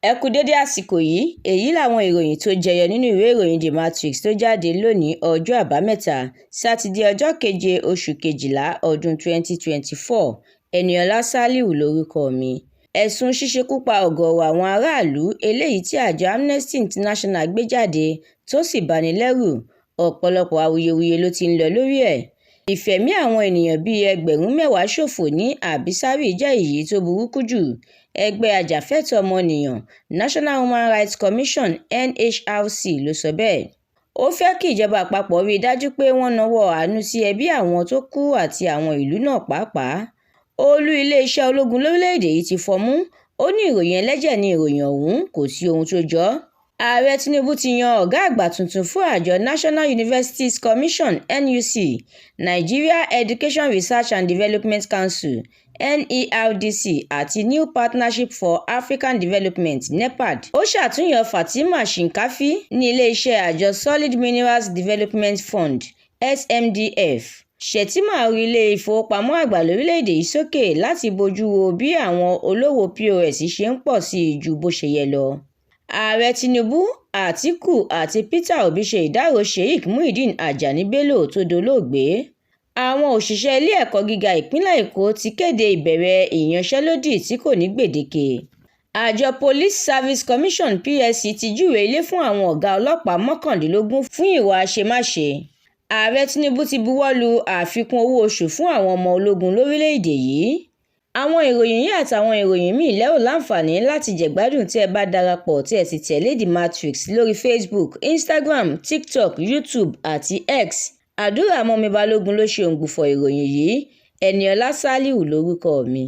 Ẹ kú dédé àsìkò yìí. Èyí làwọn ìròyìn tó jẹyọ nínú ìwé ìròyìn The Matrix tó jáde lónìí, ọjọ́ Àbámẹ́ta, Sátidé, ọjọ́ keje oṣù kejìlá ọdún 2024. Eniola Saliu lórúkọ mi. Ẹ̀sùn ṣíṣekú pa ọ̀gọ̀ọ̀rọ̀ àwọn aráàlú eléyìí tí àjọ Amnesty International gbé jáde tó sì bani lẹ́rù, ọ̀pọ̀lọpọ̀ awuyewuye ló ti ń lọ lórí ẹ̀. Ìfẹ̀mí àwọn ènìyàn bíi 10,000 ṣòfò ní Àbísárì jẹ́ èyí tó burúkú jù, ẹgbẹ́ ajàfẹ́tọ̀ọ́ ọmọnìyàn National Human Rights Commission (NHRC) ló sọ bẹ́ẹ̀. Ó fẹ́ kí ìjọba àpapọ̀ rí i dájú pé wọ́n nawọ́ àánú sí ẹbí àwọn tó kú àti àwọn ìlú náà pàápàá. Olú iléeṣẹ́ ológun lórílẹ̀-èdè yìí ti fọnmú, ó ní ìròyìn ẹlẹ́jẹ̀ ni ìròyìn ọ̀hún, kò sí ohun tó jọ ọ́. Ààrẹ Tinubu ti yan ọ̀gá àgbà tuntun fún àjọ National Universities Commission (NUC), Nigeria Education Research and Development Council (NERDC) àti New Partnership for African Development (NEPAD). Ó ṣàtúnyàn Fatima Shinkafi ní iléeṣẹ́ àjọ Solid Minerals Development Fund (SMDF). Shettima ru Ilé-ìfowópamọ́ Àgbà lórílẹ̀-èdè yìí sókè láti bójú wo bí àwọn olówò POS ṣe ń pọ̀ sí i ju bó ṣe yẹ lọ. Ààrẹ Tinubu, Àtíkù àti Peter Obi ṣe ìdárò Sheikh Muyideen Ajani Bello tó dolóògbé. Àwọn òṣìṣẹ́ ilé ẹ̀kọ́ gíga ìpínlẹ̀ Èkó ti kéde ìbẹ̀rẹ̀ ìyanṣẹ́lódì tí kò ní gbèdéke. Àjọ Police Service Commission (PSC) ti júwe ilé fún àwọn ọ̀gá ọlọ́pàá 19 fún ìwà àṣemáṣe. Ààrẹ Tinubu ti buwọ́ lu àfikún owó oṣù fún àwọn ọmọ ológun lórílẹ̀-èdè yìí. Àwọn ìròyìn yìí àtàwọn ìròyìn míì lẹ ó láǹfààní láti jẹ̀gbádùn tí ẹ bá darapọ̀ tí ẹ sì tẹ̀lé The Matrix lórí Facebook, Instagram, TikTok, YouTube àti X. Àdúrà Mọ́mi Balógun ló ṣe òǹgbùfọ̀ ìròyìn yìí. Eniola Saliu lórúkọ mi.